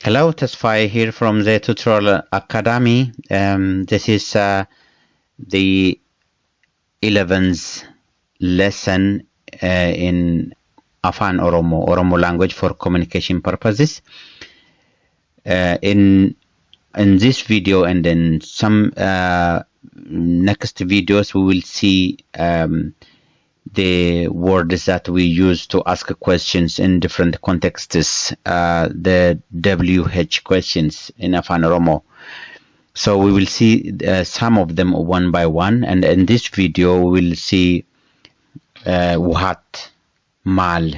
Hello, Tesfaye here from the Tutorial Academy. This is the 11th lesson in Afan Oromo language for communication purposes. In this video and in some next videos, we will see the words that we use to ask questions in different contexts, the WH questions in Afan Oromo. So we will see some of them one by one, and in this video we will see what, mal.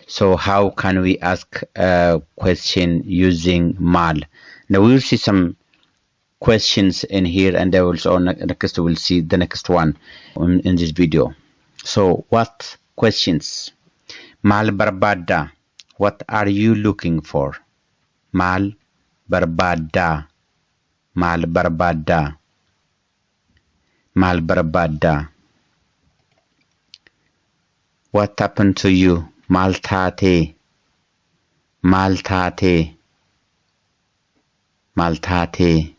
So how can we ask a question using mal? Now we will see some questions in here, and also next we'll see the next one in this video. So what questions? Mal barbada, what are you looking for? Mal barbada, mal barbada, mal barbada. What happened to you? Mal taate, mal taate, mal taate.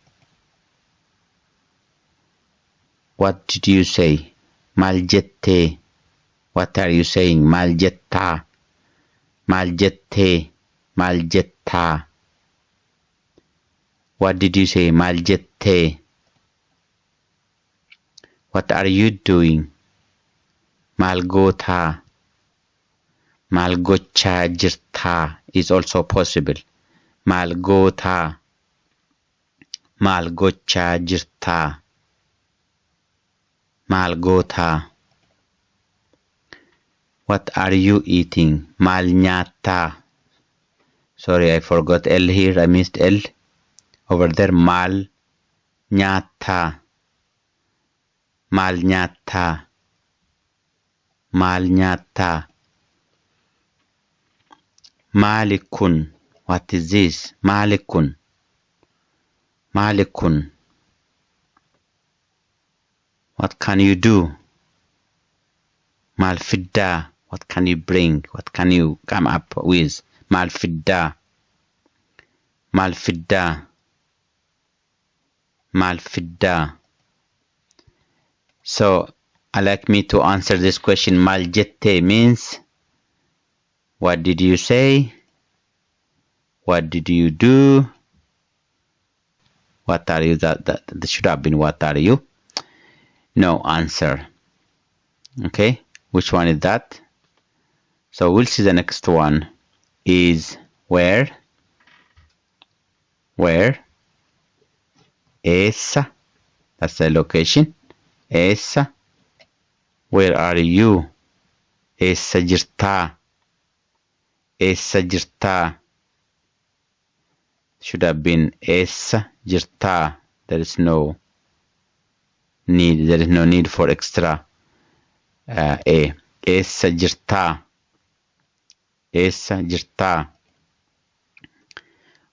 What did you say? Mal jette. What are you saying? Mal jetta, mal jette, mal jetta. What did you say? Mal jette. What are you doing? Mal goota, mal gocha jirta is also possible. Mal goota, mal gocha jirta, mal goota. What are you eating? Mal nyata. Sorry, I forgot L here. I missed L. Over there, mal nyata. Mal nyata. Mal nyata. Malikun. What is this? Malikun. Malikun. What can you do? Malfidda. What can you bring? What can you come up with? Malfidda. Malfidda. Malfidda. So, I like me to answer this question. Maljette means, what did you say? What did you do? What are you? That should have been what are you? No answer. Okay, which one is that? So we'll see the next one is where. Where? Essa. That's the location. Essa. Where are you? Essa jirta. Essa jirta. Should have been essa jirta. There is no need. There is no need for extra a. Essa jirta. Essa jirta.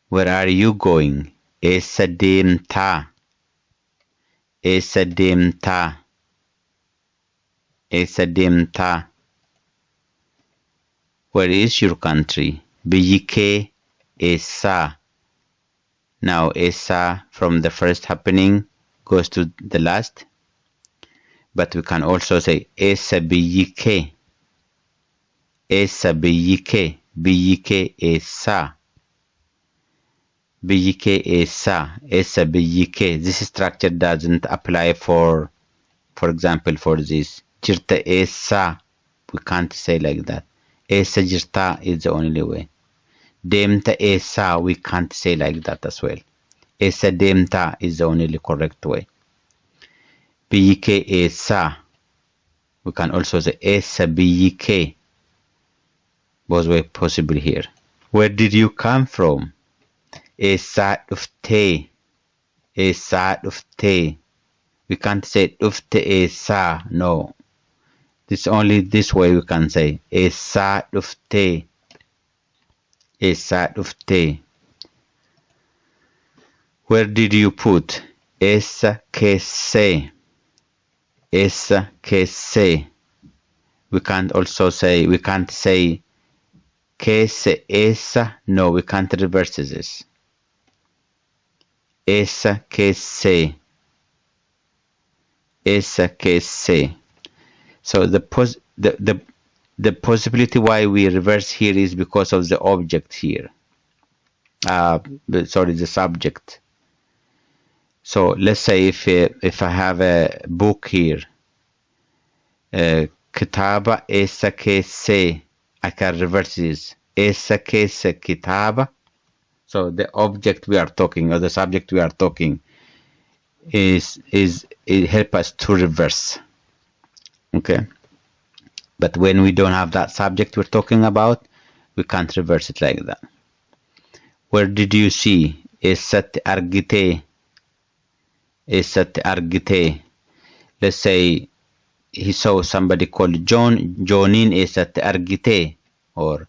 Where are you going? Essa deemta. Essa deemta. Essa deemta. Where is your country? Biyyi kee eessa. Now essa from the first happening goes to the last. But we can also say eessa biyyi kee. Eessa biyyi kee. Biyyi kee eessa. Biyyi kee eessa. Eessa biyyi kee. This structure doesn't apply for example, for this. Jirta eessa. We can't say like that. Eessa jirta is the only way. Deemta eessa, we can't say like that as well. Eessa deemta is the only correct way. Biyyi kee eessa. We can also say eessa biyyi kee. Both way possible here. Where did you come from? Eessaa dhuftee. Eessaa dhuftee. We can't say dhufte eessaa. No. This only this way we can say eessaa dhuftee. Eessaa dhuftee. Where did you put? Eessa keessee. Eessa keessee. We can't say Keessa, essa. No, we can't reverse this. Essa, keesse. Essa, keesse. So the possibility why we reverse here is because of the object here. Sorry, the subject. So let's say if I have a book here, kitaba essa keesse, I can reverse this. Essa keessa kitaba. So the object we are talking or the subject we are talking it help us to reverse. Okay. But when we don't have that subject we're talking about, we can't reverse it like that. Where did you see? Eessatti argite. Eessatti argite. Let's say he saw somebody called John. Johnin eessatti argite. Or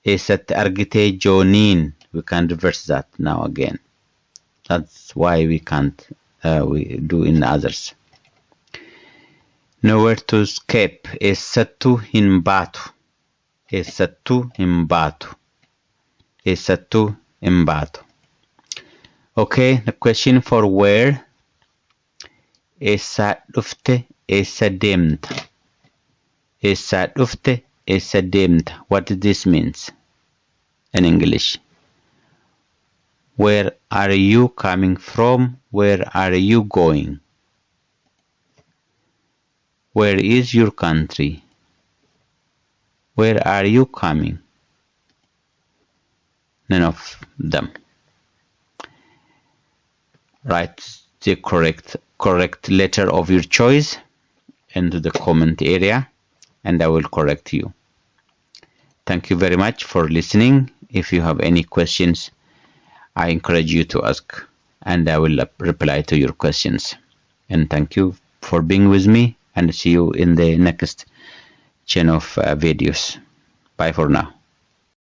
eessatti argite Johnin. We can reverse that now again. That's why we can't we do in others. Nowhere to escape. Eessattuu hin baatu. Eessattuu hin baatu. Eessattuu hin baatu. Okay, the question for where. Eessaa dhufte, eessa deemta. Eessaa dhufte, eessa deemta. What does this means in English? Where are you coming from? Where are you going? Where is your country? Where are you coming? None of them. Write the correct letter of your choice into the comment area and I will correct you. Thank you very much for listening. If you have any questions, I encourage you to ask and I will reply to your questions. And thank you for being with me and see you in the next chain of videos. Bye for now.